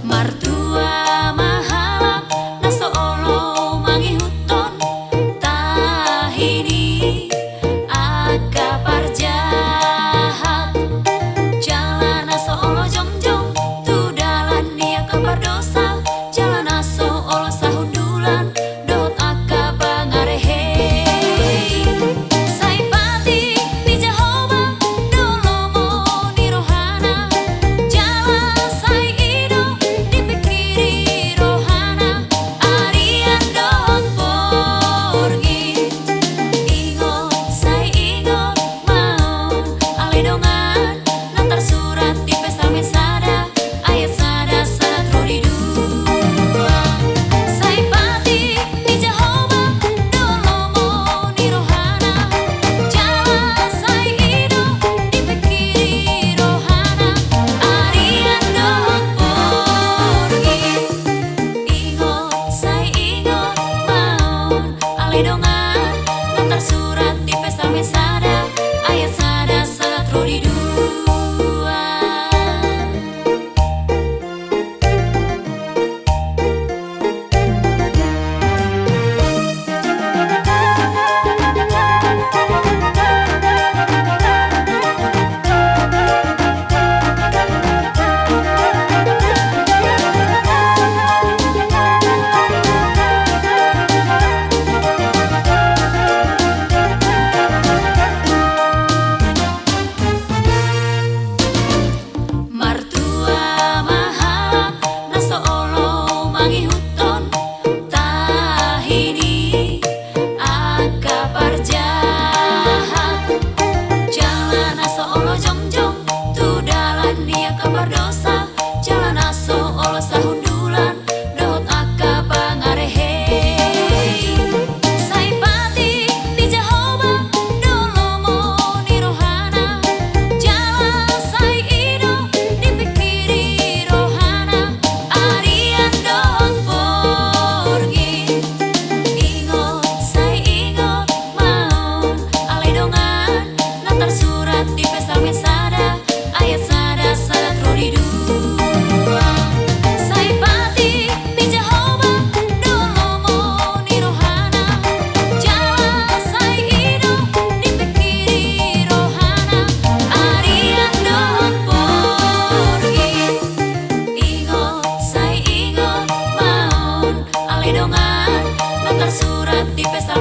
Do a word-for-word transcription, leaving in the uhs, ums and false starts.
Martua ma halak na so olo mangihuthon tahi ni angka parjahat, jala na so olo jongjong tu dalan ni angka pardosa, jala na so olo sahundulan dohot angka pangarehe i. Sai patik di Jahowa do lomo ni rohana, jala sai i do dipingkiri rohana, arian dohot borngin. Ingot, sai ingot ma on, ale dongan, na tarsurat di Psalmen sada, ayat sada sahat ro di dua. Sai patik di Jahowa do lomo ni rohana, jala sai i do dipingkiri rohana, arian dohot borngin. Ingot, sai ingot ma on, ale dongan, na tarsurat di Psalmen sada, ayat sada sahat ro di dua. Martua ma halak na so olo mangihuthon tahi ni angka parjahat, jala na so olo jongjong tu dalan ni angka pardosa, jala na so olo sahundulan dohot angka pangarehe i. Sai patik di Jahowa do lomo ni rohana, jala sai i do dipingkiri rohana, arian dohot borngin. Ingot, sai ingot ma on, ale dongan, na tarsurat di Psalmen sada, ayat sada sahat ro di dua. Sai patik di Jahowa do lomo ni rohana, jala sai i do dipingkiri rohana, arian dohot borngin. Ingot, sai ingot ma on, ale dongan, na tarsurat di Psalmen